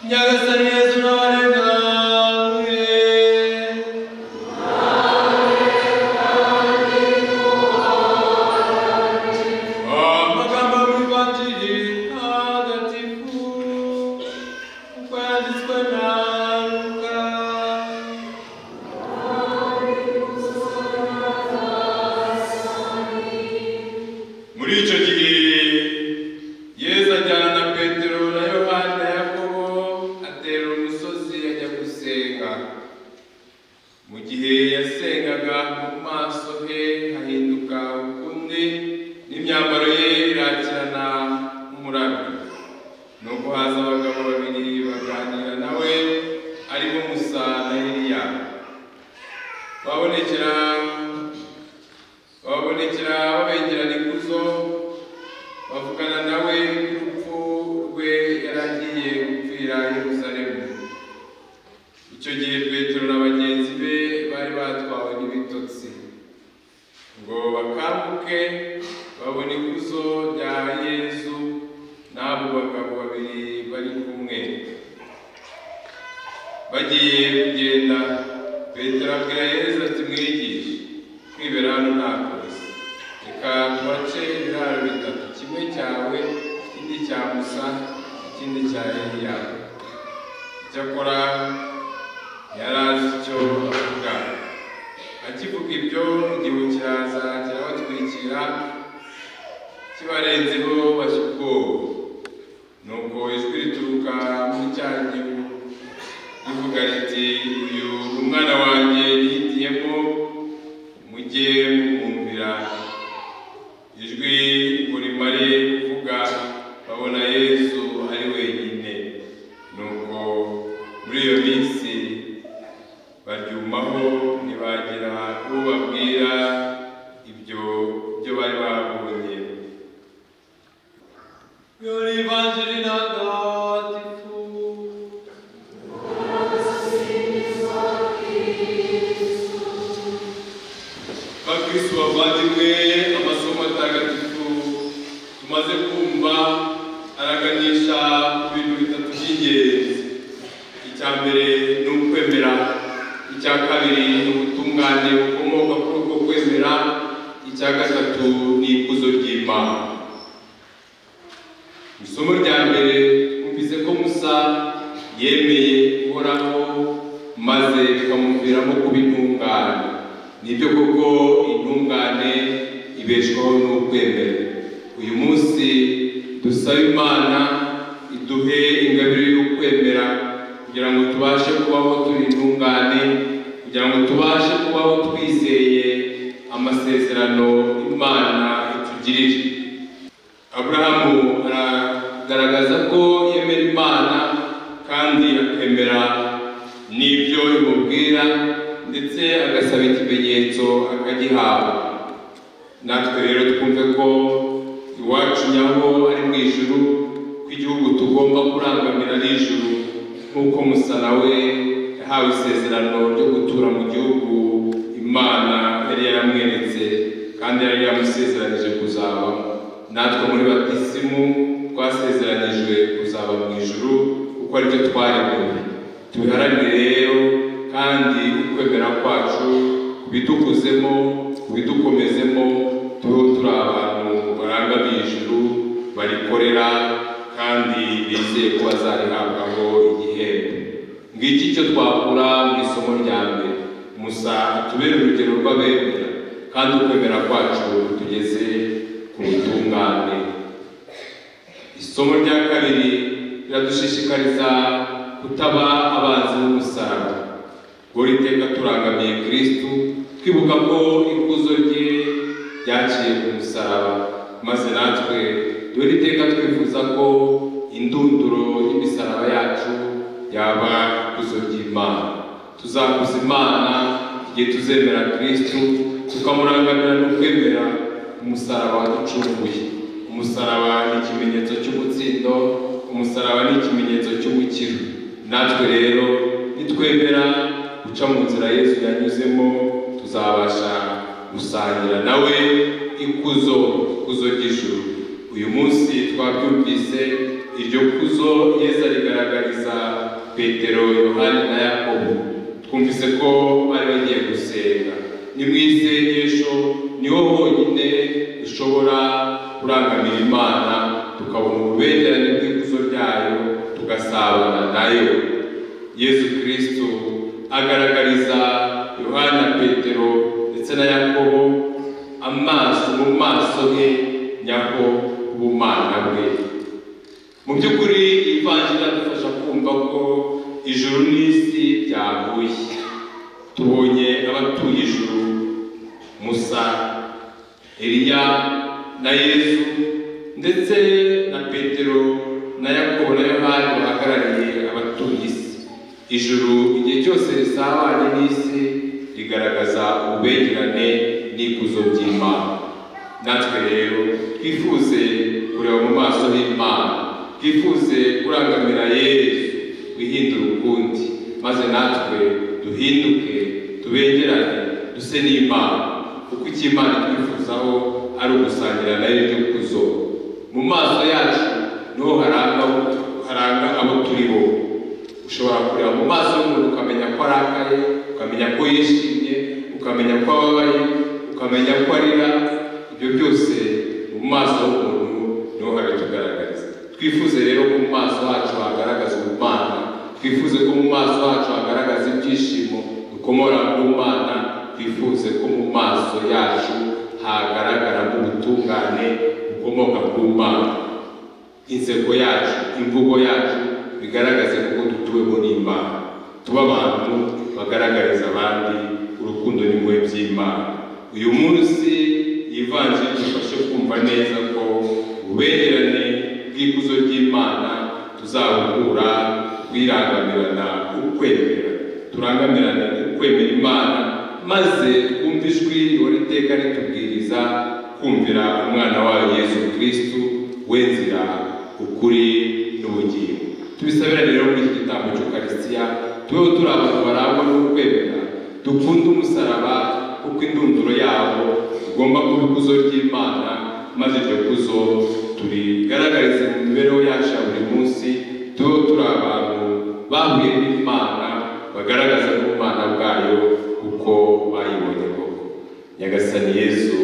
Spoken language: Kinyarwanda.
Nyagasani Yezu n'abane namwe. Amagambo yo mu Ivanjiri ntagatifu uko yanditswe na Luka. Muri icyo gihe Yezu ajyana na Petero na Yohana na Yakobo, atera umusozi ajya gusenga. Mu gihe yasengaga, mu maso he hahinduka ukundi, n'imyambaro ye irakirana nk'umurabyo. Nuko haza abagabo babiri baganira nawe, aribo Musa na Eliya. Babonekera babengerana ikuzo, bavugana nawe urupfu rwe yari agiye gupfira i Yerusalemu. Icyo gihe Petero na bagenzi be bari batwawe n'ibitotsi, ngo bakanguke babona ikuzo rya Yezu n'abo bagabo babiri bari kumwe. Bagiye kugenda, Petero abwira Yezu ati: "Mwigisha, kwibera hano nta kosa. Reka tubace ibiraro bitatu, kimwe cyawe, ikindi cya Musa, ikindi cya Eliya." Icyakora yari azi icyo avuga. Akivuga ibyo, igihu kiraza kirabatwikira, kibarenzeho bashya ubwoba. Nuko ijwi rituruka muri cya gihu rivuga riti: "Uyu ni umwana wanjye nihitiyemo, mujye mumwumvira." Ijwi ngo rimare kuvuga, babona Yezu ari wenyine. Nuko muri iyo minsi baryumaho, ntibagira uwo babwira ibyo byo bari babonye. Iyo ni Ivanjiri ntagatifu. Bakristu bavandimwe, amasomo atagatifu tumaze kumva araganisha ku bintu bitatu by'ingenzi. Icya mbere ni ukwemera, icya kabiri ni ubutungane bukomoka kuri uko kwemera, icya gatatu ni ikuzo ry'Imana. Mu isomo rya mbere twumvise ko Musa yemeye Uhoraho maze bikamuviramo kuba intungane. Nibyo koko, intungane ibeshwaho n'ukwemera. Uyu munsi dusaba Imana iduhe ingabire y'ukwemera kugira ngo tubashe kubaho turi intungane, kugira ngo tubashe kubaho twizeye amasezerano Imana itugirira. Aburahamu aragaragaza ko yemera Imana kandi akemera n'ibyo imubwira, ndetse agasaba ikimenyetso akagihabwa. Natwe rero twumve ko iwacu nyaho ari mu ijuru, ko igihugu tugomba kurangamira ari ijuru, nk'uko Musa nawe yahawe isezerano ryo gutura mu gihugu Imana yari yaramweretse kandi yari yaramusezeranije kuzabamo. Natwe muri batisimu twasezeranyijwe kuzaba mu ijuru kuko aricyo twaremewe. Tubiharanire rero, kandi ukwemera kwacu kubidukuzemo, kubidukomezemo, turiho turi abantu barangamiye ijuru, barikorera kandi bizeye ko bazarihabwaho igihembo. Ngiki icyo twakura mu isomo rya mbere. Musa atubere urugero rw'abemera, kandi ukwemera kwacu tugeze ku butungane. Isomo rya kabiri riradushishikariza kutaba abanzi b'umusaraba. Guhora iteka turangamiye Kristu, twibuka ko ikuzo rye ryaciye ku musaraba, maze natwe duhora iteka twifuza ko indunduro y'imisaraba yacu yaba ikuzo ry'Imana. Tuzakuza Imana igihe tuzemera Kristu, tukamurangamira no kwemera umusaraba waducunguye. Umusaraba ni ikimenyetso cy'umutsindo, umusaraba ni ikimenyetso cy'umukiro. Natwe rero nitwemera guca mu nzira Yesu yanyuzemo, tuzabasha gusangira nawe ikuzo ry'ijuru. Uyu munsi twabyumvise, iryo kuzo Yesu arigaragariza Petero, Yohani na Yakobo. Twumvise ko bari bagiye gusenga. Ni mu isengesho niho honyine dushobora kurangamira Imana, tukabona ububengerane bw'ikuzo ryayo, tugasabana nayo. Yezu Kristo agaragariza Yohani na Petero ndetse na Yakobo amaso mu maso he nyaho ubumana bwe. Mu by'ukuri ivanjiri iradufasha kumva ko ijuru n'isi byahuye. Tubonye abatuye ijuru, Musa, Eliya na Yezu, ndetse na Petero na Yakobo na Yohani bahagarariye abatuye isi. Ijuru igihe cyose risabanye n'isi rigaragaza ububengerane n'ikuzo by'Imana. Natwe rero twifuze kureba mu maso h'Imana, twifuze kurangamira Yezu wihindura ukundi, maze natwe duhinduke, tubengerane, duse n'Imana, kuko icyo Imana itwifuzaho ari ugusangira nayo iryo kuzo. Mu maso yacu niho haranga abo turi bo. Ushobora kureba mu maso y'umuntu ukamenya ko arakaye, ukamenya ko yishimye, ukamenya ko ababaye, ukamenya ko arira. Ibyo byose mu maso y'umuntu niho habitugaragariza. Twifuze rero ko mu maso hacu hagaragaza ubumana, twifuze ko mu maso hacu hagaragaza ibyishimo dukomora ku Mana, twifuze ko mu maso yacu hagaragaramo ubutungane bukomoka ku Mana. Inseko yacu, imvugo yacu bigaragaze ko dutuwemo n'Imana. Tuba abantu bagaragariza abandi urukundo n'impuhwe by'Imana. Uyu munsi ivanjiri idufashe kumva neza ko ububengerane bw'ikuzo ry'Imana tuzabukura twirangamirana ukwemera. Turangamirane ukwemera Imana, maze twumve ijwi rihora iteka ritubwiriza kumvira umwana wayo Yezu Kristu, we nzira, ukuri n'ubugingo. Tubisabira rero muri iki gitambo cy'Ukaristiya, tubeho turi abantu barangwa n'ukwemera, dukunde umusaraba kuko indunduro yawo igomba kuba ikuzo ry'Imana, maze iryo kuzo turigaragarize mu mibereho yacu ya buri munsi. Tubeho turi abantu bahuye n'Imana, bagaragaza n'ubumana bwayo kuko bayibonye koko. Nyagasani Yezu